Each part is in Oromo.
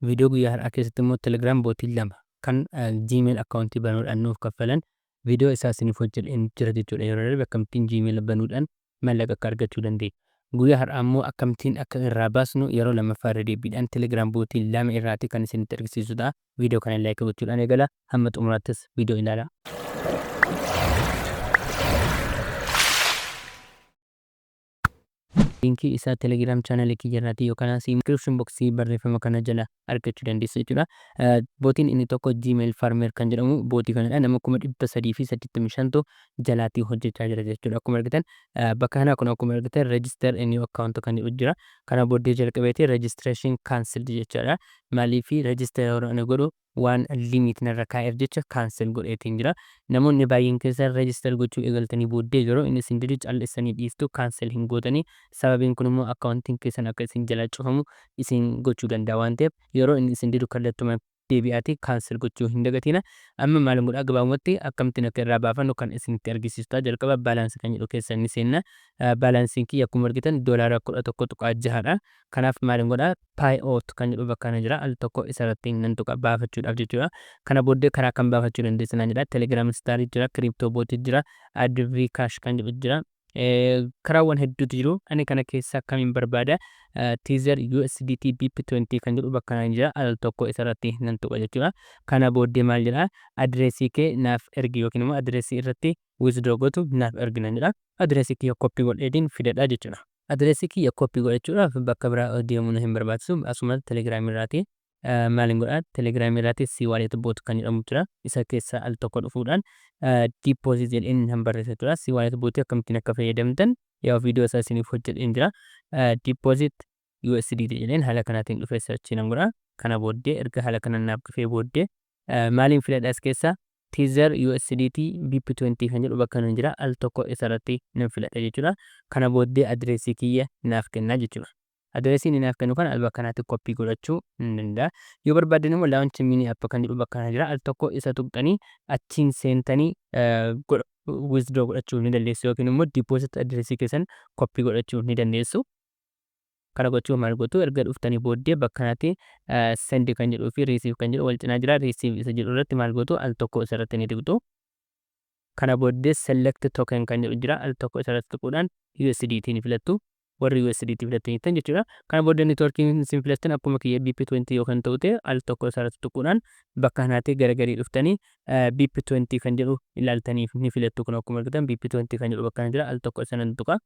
Viidiyoo guyyaa har'aa keessatti immoo Telegram bootii lama kan Gmail akkaawuntii banuudhaan nuuf kaffalan viidiyoo isaa isiniif hojjedheen jira jechuudha. Yeroo darbe akkamittiin Gmail banuudhaan maallaqa akka argachuu dandeenya. Guyyaa har'aa immoo akkamittiin akka irraa baasnu yeroo lammaffaa irra deebiidhaan Telegram bootii lama irraati kan isinitti argisiisu ta'a. Viidiyoo kana like gochuudhaan eegala. Hamma xumuraattis viidiyoo ilaalaa. Liinkii isaa Telegram channel kiyya irraati yookaan description box barreeffama kana jala argachuu dandeessu jechuudha. Bootiin inni tokko Gmail Farmer kan jedhamu bootii kanadha. Nama 385,000tu jalaatii hojjechaa jira jechuudha. Akkuma argitan bakka kana kun akkuma argitan register a new account kan jedhu jira. Kana booddee jalqabeeti registration cancelled jechaadha. Maaliif register yeroo ani godhu waan limit narra kaa'eef jecha cancel godheetiin jira. Namoonni baay'een keessan register gochuu eegaltanii booddee yeroo inni isin didu cal'istanii dhiistu, cancel hin gootanii. Sababiin kun immoo akkaawuntiin keessan akka isin jalaa cufamu isin gochuu danda'a waan ta'eef, yeroo inni isin didu kallattuma deebi'aatii cancel gochuu hin dagatina. Amma maal godhaa? Gabaabumatti akkamittiin akka irraa baafannu kan isinitti argisiisu ta'a. Jalqaba balance kan jedhu keessa inni seenna. Balansiin kiyya akkuma argitan doolaara 11.6dha. Kanaaf maal godhaa? Payout kan jedhu bakka kana jira. Al tokko isarratti nan tuqa baafachuudhaaf jechuudha. Kana booddee karaa kam baafachuu dandeessa naan jedha. Telegram Star jira, Crypto Bot jira, AdvCash kan jedhu jira. Karaawwan hedduutu jiru. Ani kana keessaa kamiin barbaada? Tether USDT BP20 kan jedhu bakka kana jira. Al tokko isarratti nan tuqa jechuudha. Kana booddee maal jedha? Adireesii kee naaf ergi yookiin immoo adireesii irratti withdraw gootu naaf ergi naan jedha. Adireesii kiyya copy godheetiin fidadha jechuudha. Adireesii kiyya copy godhachuudhaaf bakka biraa deemuu na hin barbaachisu. Asuma Telegram irraati. Maalin godhaa? Telegram irraati C Wallet bot kan jedhamu jira. Isa keessa al tokko dhufuudhaan deposit jedheen nan barreessa jechuudha. C Wallet bot akkamittiin akka fayyadamtan yaa viidiyoo isaa isiniif hojjedheen jira. Deposit USDT jedheen haala kanaatiin dhufee search nan godha. Kana booddee erga haala kanaan naaf dhufee booddee maaliin filadha as keessa? Tether USDT BP20 kan jedhu bakka nan jira. Al tokko isarratti nan filadha jechuudha. Kana booddee adireesii kiyya naaf kennaa jechuudha. Adireesii inni naaf kennu kana bakka kanatti copy godhachuu nan danda'a. Yoo barbaaddan immoo launch mini app kan jedhu bakka kana jira. Al tokko isa tuqxanii achiin seentanii withdraw godhachuu ni dandeessu yookiin immoo deposit adireesii keessan copy godhachuu ni dandeessu. Kana gochuuf maal gootu? Erga dhuftanii booddee bakka kanatti send kan jedhuu fi receive kan jedhu wal cinaa jira. Receive isa jedhu irratti maal gootu? Al tokko isarratti ni tuqxu. Kana booddee select token kan jedhu jira. Al tokko isarratti tuquudhaan USDT ni filattu. Warri USDT filattaniittan jechuudha. Kana booddee networkiin isin filattan akkuma kiyya BP20 yoo kan ta'u ta'e, al tokko isarratti tuquudhaan bakka kanaatti gara gadii dhuftanii BP20 kan jedhu ilaaltanii ni filattu. Kun akkuma argitan BP20 kan jedhu bakka kana jira. Al tokko isa nan tuqa.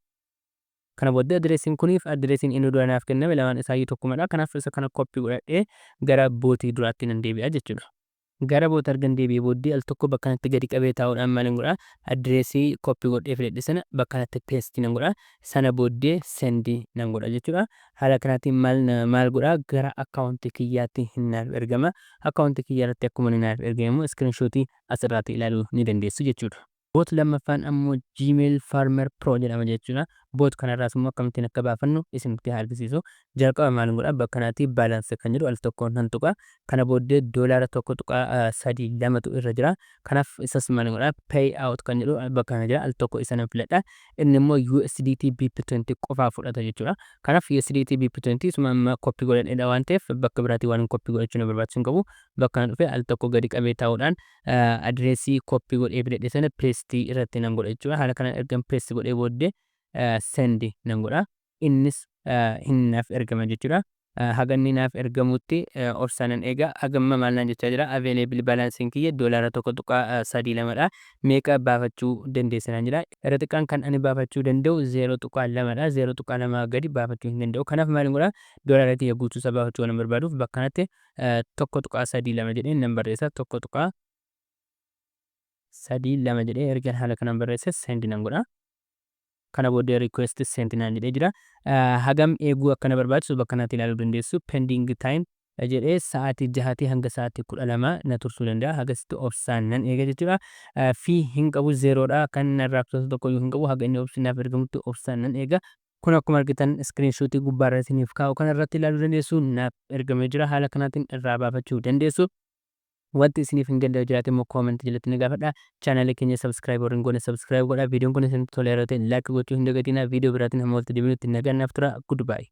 Kana booddee adireesiin kuniif adireesiin inni dura naaf kenname lamaan isaayyuu tokkumadha. Kanaaf isa kana copy godhadhee gara bootii duraatti nan deebi'a jechuudha. Gara boota argan deebi'ee booddee al tokko bakka kanatti gadi qabee taa'uudhaan maalin godhaa? Adireesii copy godhee filadhe sana bakka kanatti paste nan godha. Sana booddee send nan godha jechuudha. Haala kanaatiin maal maal godhaa? Gara akkaawuntii kiyyaatti naaf ergama. Akkaawuntii kiyya irratti akkuma inni naaf ergame immoo screenshot asirraatti ilaaluu ni dandeessu jechuudha. Bot lammaffaan ammoo Gmail Farmer Pro jedhama jechuudha. Bot kanarraas immoo akkamittiin akka baafannu isinitti haa argisiisu. Jalqaba maal godhaa? Bakka kanatti balance kan jedhu al tokko nan tuqa. Kana booddee doolaara 1.32tu irra jira. Kanaaf isas maal godhaa? Pay out kan jedhu bakka kana jira. Al tokko isa nan filadha. Inni immoo USDT BP20 qofaa fudhata jechuudha. Kanaaf USDT BP20 isuma amma copy godhadheedha waan ta'eef, bakka biraatii waan copy godhachuu na barbaachisu hin qabu. Bakka kana dhufee al tokko gadi qabee taa'uudhaan adireesii copy godhee filadhe sana paste irratti nan godha jechuudha. Haala kanaan ergan paste godhee booddee send nan godha. Innis hin naaf ergama jechuudha. Haga inni naaf ergamutti obsaan nan eega. Hagamma maal naan jechaa jira? Available balancing kiyya doolaara 1.32dha. Meeqa baafachuu dandeessa naan jedha. Irra xiqqaan kan ani baafachuu danda'u 0.2dha. 0.2 gadi baafachuu hin danda'u. Kanaaf maal godhaa? Doolaara kiyya guutuu isaa baafachuu waan barbaaduuf bakka kanatti 1.32 jedhee nan barreessa. 1.32 jedhee ergan haala kanaan barreesse send nan godha. Kana booddee request sent naan jedhee jira. Hagam eeguu akka na barbaachisu bakka kanatti ilaaluu dandeessu. Pending time jedhee sa'aatii 6 hanga sa'aatii 12 na tursuu danda'a. Hagasitti obsaan nan eega jechuudha. Fee hin qabu, zeroodha. Kan narraa kutatu tokko iyyuu hin qabu. Haga inni obsi naaf ergamutti obsaan nan eega. Kun akkuma argitan screenshot gubbaarra isiniif kaa'u kana irratti ilaaluu dandeessu, naaf ergamee jira. Haala kanaatiin irraa baafachuu dandeessu. Wanti isiniif hin galle jiraate immoo comment jalatti na gaafadha. Chaanaalii keenya subscribe warri hin goone subscribe godhaa. Viidiyoon kun isinitti toleera yoo ta'e like gochuu hin dagatinaa. Viidiyoo biraatiin hamma walitti deebinutti nagaan naaf tura. Goodbye.